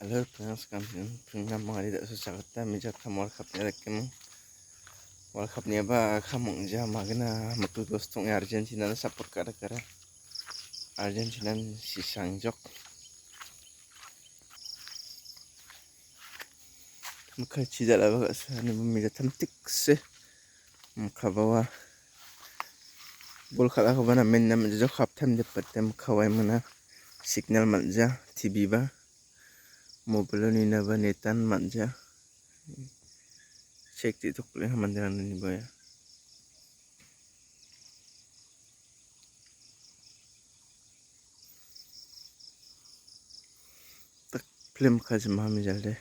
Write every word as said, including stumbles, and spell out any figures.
Hello, friends, kam sini, friends, nama hari tak susah kata, meja kam World Cup ni ada kemang. World Cup ni apa, kam mengja magna, metu dos tong Argentina na support kada kada. Argentina ni si sangjok. Maka cida laba kasa, ni meja tam tik se. Maka bawa. Bol kala ko bana men nam jok half time de patem kawai mana. Signal malja, T V ba. Mobile ni naba netan manja. Check ti tok le mandirang ni boya. Tak film ka jema mi jalde.